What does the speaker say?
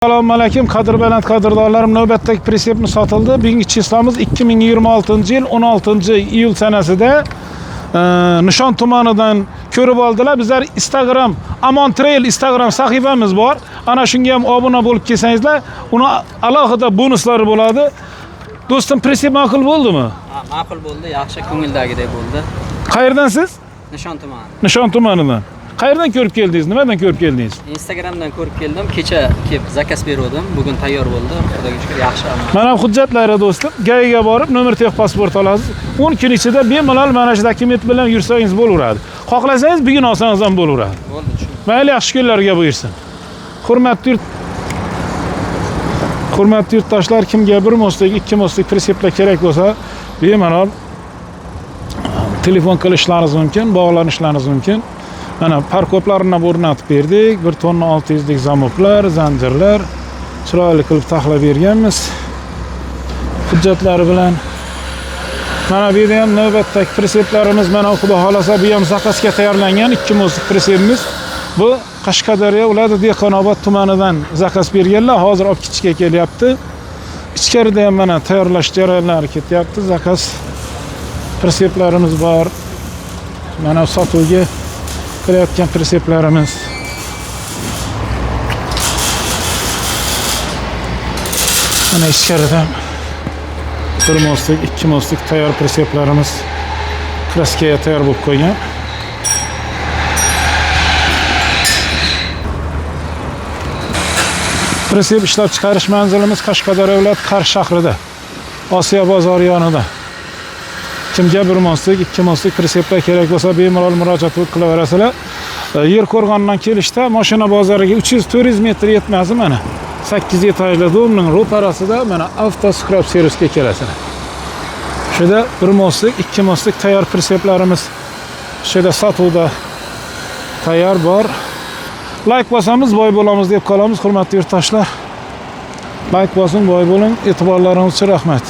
Assalomu alaykum, qadr baland qadrdonlarim. Navbatdagi pritsepni sotildi. Bugungi число miz 2026-yil 16 iyul sanasida Nishon tumanidan ko'rib oldilar. Bizlar Instagram Amon Trail Instagram sahifamiz bor. Ana shunga ham obuna bo'lib kelsangizlar, uni alohida bonuslari bo'ladi. Do'stim, pritsep ma'qul bo'ldimi? Ha, ma'qul bo'ldi, yaxshi, ko'ngildagidek bo'ldi. Qayerdan siz? Nishon tumani. Nishon tumanidan. Qayerdan ko'rib keldingiz? Nimadan ko'rib keldingiz? Instagramdan ko'rib keldim. Kecha kelib заказ beruvdim. Bugun tayyor bo'ldi. Xudoga shukr, yaxshi. Mana hujjatlari, do'stim. ГАИ ga borib номер техпаспорт olasiz. 10 kun ichida bemalol mana shu dokument bilan yursangiz bo'laveradi. Xohlasangiz, bugun olsangiz ham bo'laveradi. Bo'ldi, tushundim. Mayli, yaxshi kunlarga buyursin. Hurmatli yurtdoshlar, kimga bir мост lik, ikki мост lik pritseplar kerak bo'lsa, bemalol telefon qilishlaringiz mumkin, bog'lanishlaringiz mumkin. Mana фаркоп larini ham o'rnatib berdik. 1 tonna 600 lik замок lar, zanjirlar chiroyli qilib taxlab berganmiz. Hujjatlari bilan. Mana bu yerda ham navbatdagi pritseplarimiz, mana, xudo xohlasa, bu ham заказ ga tayyorlangan ikki мост lik pritsepimiz. Bu Qashqadaryo viloyati Dehqonobod tumanidan заказ berganlar, hozir olib ketishga kelyapti. Ichkarida ham mana tayyorlash jarayonlari ketyapti. Заказ pritseplarimiz bor. Mana sotuvga qilayotgan pritseplarimiz. Mana ichkarida bir мост lik, ikki мост lik tayyor pritseplarimiz краска ga tayyor bo'lib qo'ygan. Pritsep ishlab chiqarish manzilimiz Qashqadaryo viloyati Qarshi shahrida. Osiyo bozori yonida. Kimga bir мост lik, ikki мост lik pritseplar kerak bo'lsa, bemalol murojaat qilaverasizlar. Yerqo'rg'ondan kelishda mashina bozoriga 300-400 metr yetmasi, mana 8 etajli дом ning ro'parasida mana avtoskrab servisga kelasizlar. Shuda bir мост lik, ikki мост lik tayyor pritseplarimiz shu yerda sotuvda tayyor bor. Layk bosamiz, boy bo'lamiz deb qolamiz, hurmatli yurtdoshlar. Layk bosing, boy bo'ling. E'tiborlaringiz uchun rahmat.